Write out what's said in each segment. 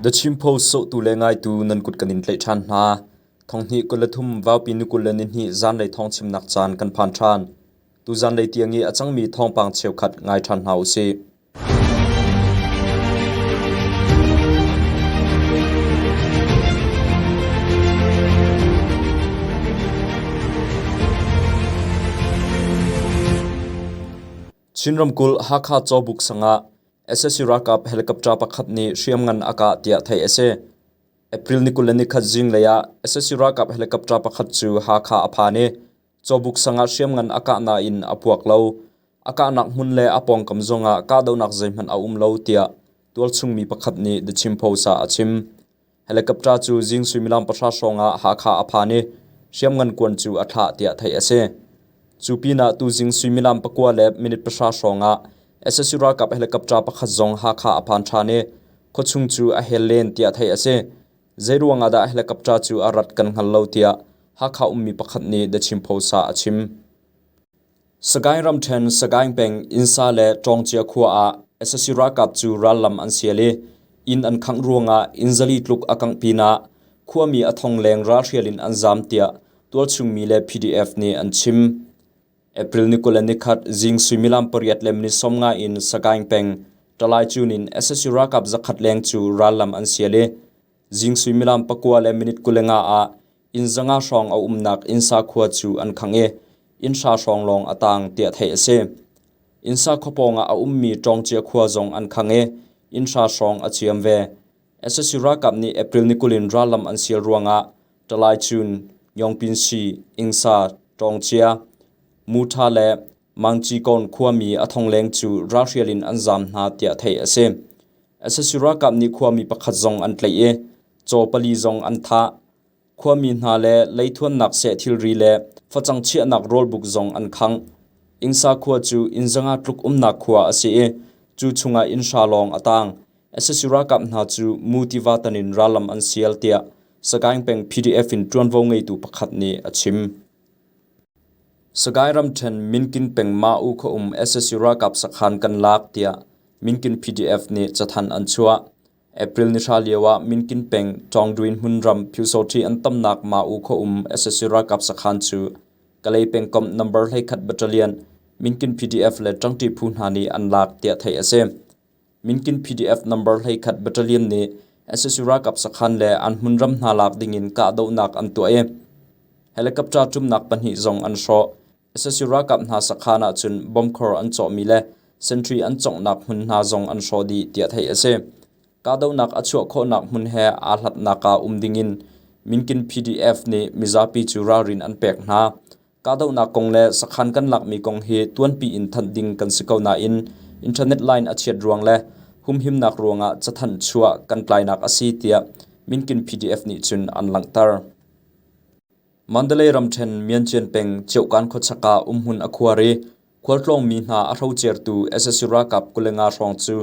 The Chin Post sawhtu le ngaitu nan kut kan in tlaih ṭhan hna. Thonghnih 23 Vaupi ni 22 zanlei thawngchimnak caan kan phan ṭhan. Tu zanlei tiang i a cangmi thawngpang cheukhat ngai ṭhan hna usih. Chin ramkulh Hakha Cawbuk sang ah sac ralkap helicopter pakhat nih hriamngan a kah tiah theih a si. April ni 21 zinglei ah sac ralkap helicopter pakhat cu Hakha a phan i Cawbuk sang ah hriamngan a kah nain a puak lo. A kahnak hmun le a pawngkam zongah kahdohnak zeihmanh a um lo tiah tualchung mi pakhat nih The Chin Post ah a chim. Helicopter cu zing suimilam pahra hrawng ah Hakha a phan i hriamngan kuan cu a thlah tiah theih a si. Cu pinah tuzing suimilam pakua le minute pahra hrawng ah sac ralkap helicopter pakhat zong Hakha a phan ṭhan i khuachung cu a hel len tiah theih a si. Zeiruang ah dah helicopter cu a rat kan hngal lo tiah Hakha ummi pakhat nih The Chin Post ah a chim. Sagaing ramṭhen Sagaing peng Innsa le Ṭawngcia khua ah sac ralkap cu rallam an sial i inn an khangh ruangah inn zali tluk a kangh pinah khuami a thong leng ralhrial in an zaam tiah tualchungmi le PDF nih an chim. April ni 21 zing suimilam pariat le minute 50 in Sagaing peng Talaichun in sac ralkap zakhat leng cu rallam an sial i Zing suimilam pakua le minute 25 ah inn zanga hrawng a umnak innsa khua cu an khangh i inn hra hrawng lawng a taang tiah theih a si. Innsa khua pawng ah a ummi Ṭawngcia khua zong an khangh i inn hra hrawng a ciam ve. Sac ralkap nih April ni 20 in rallam an sial ruangah Talaichun, Yongpinsi, Ingsa, Ṭawngcia, Mutha le Mangcikawn khuami a thongleng cu ralhrial in an zaam hna tiah theih a si. Sac ralkap nih khuami pakhat zong an tlaih i caw pali zong an thah. Khuami hna le leithuannak seh thilri le facang chiahnak rawlbuk zong an khangh. Ingsa khua cu inn zanga tluk umnak khua a si i cu chungah inn hra lawng a taang. Sac ralkap hna cu Mu tiva tan in rallam an sial tiah Sagaing peng PDF in ṭuanvo ngeitu pakhat nih a chim. Sagaing ramṭhen Minkin peng Ma-u khua um sac ralkap sakhan kan lak tiah Minkin PDF nih cathanh an chuah. April ni hra lio ah Minkin peng Ṭawngdwin hmunram Pyusawṭhi an tamnak Ma-u khua um sac ralkap sakhan cu Kalay pengkomh number 11 battalion Minkin PDF le ṭangṭi phu hna nih an lak tiah theih a si. Minkin PDF number 11 battalion nih sac ralkap sakhan le an hmunram hna lak dingin kahdohnak an tuah i helicopter ṭumnak pahnih zong an hrawh. Sac ralkap hna sakhan ah cun bomb khor an cawhmi le sentry an cawnghnak hmun hna zong an hrawh dih tiah theih a si. Kahdohnak a chuah khawhnak hmun he aa hlatnak ah um dingin Minkin PDF nih mizapi cu ralrin an pek hna. Kahdohnak kong le sakhan kan lakmi kong hi tuanpi in thanh ding kan si ko nain internet line a chiat ruang le humhimnak ruangah cathanh chuah kan tlainak a si tiah Minkin PDF nih cun an langhter. Mandalay ramṭhen Miancian peng Ceuhkan khuachak ah umhmun a khuar i khualtlawngmi hna a hrocertu sac ralkap 25 hrawng cu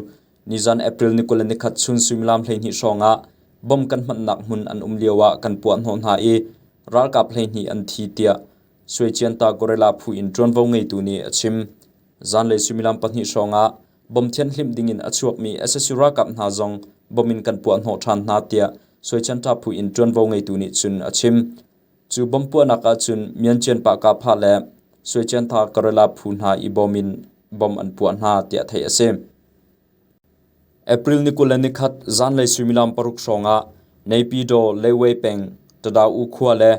nizan April ni 21 chun suimilam 12 hrawng ah bomb kan hmanhnak hmun an um lio ah kan puahhnawh hna i ralkap 12 an thi tiah Suaicianta Guerrilla phu in ṭuanvo ngeitu nih a chim. Zanlei suimilam pahnih hrawng ah bomb thianhhlimh dingin a chuakmi sac ralkap hna zong bomb in kan puahhnawh ṭhan hna tiah Suaicianta phu in ṭuanvo ngeitu nih cun a chim. Cu bomb puahnak ah cun Miancian Pahkapha le Suaicianta Guerrilla phu hna i bawm in bomb an puah hna tiah theih a si. April ni 21 zanlei suimilam paruk hrawng ah Naypyidaw Leeway peng Tadau khua le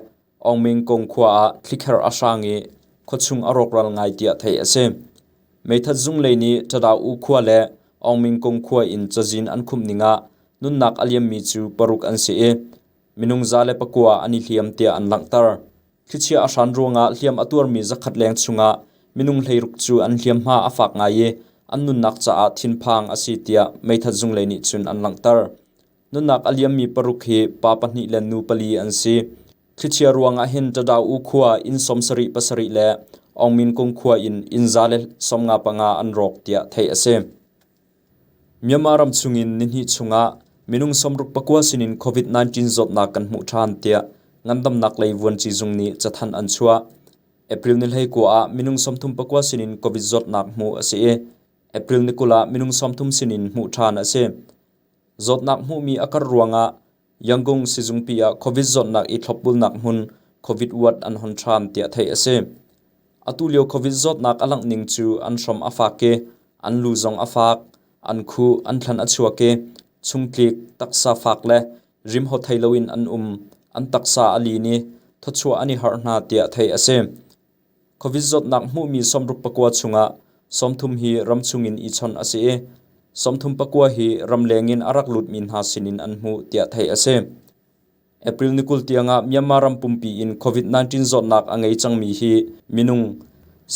Aungmingkung khua ah thlikher a hrang i khuachung a rawkral ngai tiah theih a si. Meithat zung lei nih Tadau khua le Aungmingkung khua in cazin an khumh ning ah nunnak a liammi cu paruk an si i minung 109 an i hliam tiah an langhter. Thlichia a hran ruangah hliam a tuarmi zakhat leng chungah minung 16 cu an hliamhma a fak ngai i an nunnak caah thinphang a si tiah meithat zung lei nih cun an langhter. Nunnak a liammi paruk hi pa pahnih le nu pali an si. Thlichia ruangah hin Tadau khua inn 77 le Aungminkung khua in inn 155 an rawk tiah theih a si. Myanmar ram chungin nihnih chungah minung 69 sinin COVID-19 zawtnak kan hmuh ṭhan tiah ngandamnak lei vuanci zung nih cathanh an chuah. April ni 19 ah minung 34 sinin COVID zawtnak hmuh a si i April ni 20 ah minung 30 sinin hmuh ṭhan a si. Zawtnak hmuhmi a karh ruangah Yangon sizungpi ah COVID zawtnak i thlopbulnak hmun COVID ward an hon ṭhan tiah theih a si. Atu lio COVID zawtnak a langh ning cu an hrom a fak i an lu zong a fak, an khuh, an thlan a chuak i chungtlik, taksa fak le rimhaw thei loin an um, an taksa a lin i thawchuah an i harh hna tiah theih a si. Covid zawtnak hmuhmi 69 chungah 30 hi ramchung in i chawnh a si i 34 hi ramleng in a rak lutmi hna sinin an hmuh tiah theih a si. April ni 20 tiangah Myanmar ram pumpi in COVID-19 zawtnak a ngei cangmi hi minung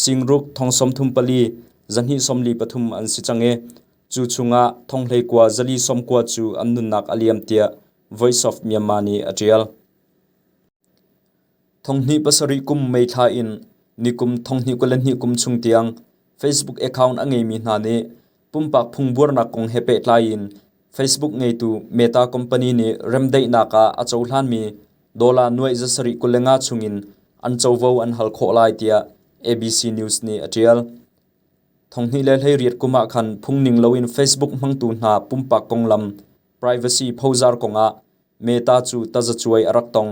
singruk thong 34 243 an si cang i cu chungah thong hleikua zali sawmkua cu an nunnak a liam tiah Voice of Myanmar nih a ṭial. Thonghnih pasarih kum May thla in nikum thonghnih 22 kum chung tiang Facebook account a ngeimi hna nih pumpak phungbuarnak kong he pehtlai in Facebook ngeitu Meta company nih remdaihnak ah a cohlanmi dollar nuaih zasarih 25 chungin an covo an hal khawh lai tiah ABC News nih a ṭial. Thonghnih le 18 kum ah khan phungning loin Facebook hmangtu hna pumpak konglam privacy phozar kongah Meta cu tazacuai a rak tong.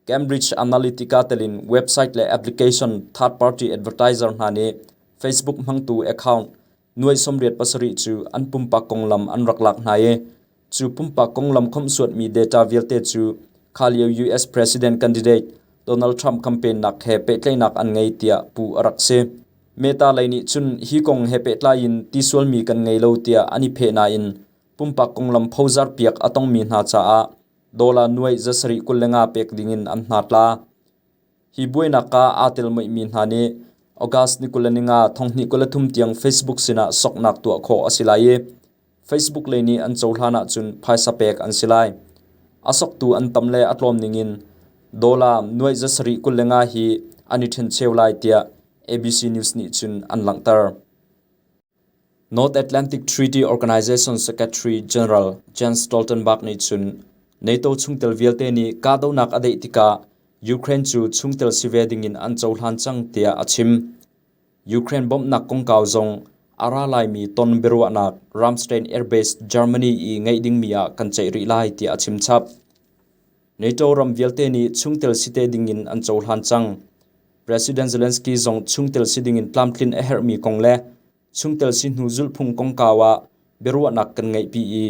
Cambridge Analytica telin website le application third-party advertiser hna nih Facebook hmangtu account nuai 87 cu an pumpak konglam an rak lak hna i cu pumpak konglam khomhsuatmi data vialte cu kha lio US President candidate Donald Trump campaign nak he pehtlaihnak an ngei tiah puh a rak si. Meta lei nih cun hi kong he pehtlai in tisualmi kan ngei lo tiah an i pheh nain pumpak konglam phozarpiak a tongmi hna caah dollar nuai 725 pek dingin an hnatla. Hi buainak ah aa tel muihmi hna nih August ni 25 2023 tiang Facebook sinah soknak tuah khawh a si lai i Facebook lei nih an cohlan ahcun phaisa pek an si lai. A soktu an tam le a tlawm ningin dollar nuai 725 hi an i ṭhencheu lai tiah ABC News nih cun an langhter. North Atlantic Treaty Organization Secretary General Jens Stoltenberg nih cun NATO chungtel vialte nih kahdohnak a daih tikah Ukraine cu chungtel si ve dingin an cohlan cang tiah a chim. Ukraine bawmhnak kongkau zong a ra laimi ton biaruahnak Ramstein Air Base, Germany i ngeih dingmi ah kan ceih rih lai tiah a chim chap. NATO ram vialte nih chungtel si te dingin an cohlan cang. President Zelensky zong chungtel si dingin tlamtlin a herhmi kong le chungtel si hnu zulhphung kongkau ah biaruahnak kan ngeihpi i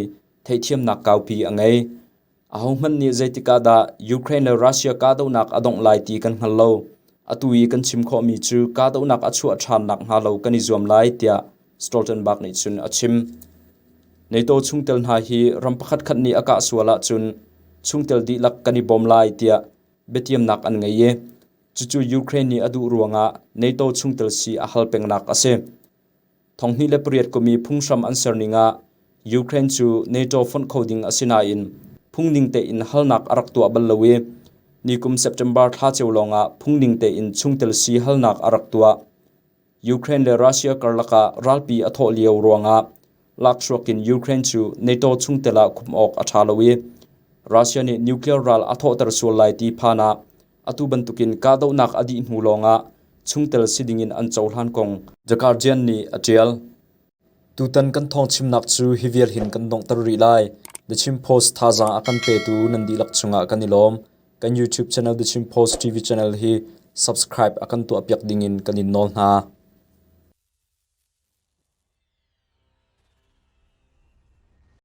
theihthiamnak kaupi a ngei. Ahohmanh nih zeitik ah dah Ukraine le Russia kahdohnak a dongh lai ti kan hngal lo. Atu i kan chim khawhmi cu kahdohnak a chuah ṭhan nakhnga lo kan i zuam lai tiah Stoltenberg nih cun a chim. NATO chungtel hna hi ram pakhatkhat nih a kah sual ahcun chungtel dihlak kan i bawm lai tiah biatiamnak an ngei i cucu Ukraine nih a duh ruangah NATO chungtel si a hal pengnak a si. 2008 kum i phunghram an ser ning ah Ukraine cu NATO fonh kho ding a si nain phungning tein halnak a rak tuah bal lo i nikum September thla ceu lawngah phungning tein chungtel si halnak a rak tuah. Ukraine le Russia karlak ah ralpi a thawh lio ruangah lakhruak in Ukraine cu NATO chungtel ah khumh awk a ṭha lo i Russia nih nuclear ral a thawhter sual lai ti phan ah atu bantukin kahdohnak a dih hnu lawngah chungtel si dingin an cohlan kong The Guardian nih a ṭial. Tutan kan thawngchimnak cu hi vial hin kan donghter rih lai. The Chin Post thazaang a kan petu nan dihlak chungah kan i lawm. Kan YouTube channel The Chin Post TV channel hi subscribe a kan tuahpiak dingin kan in nawl hna.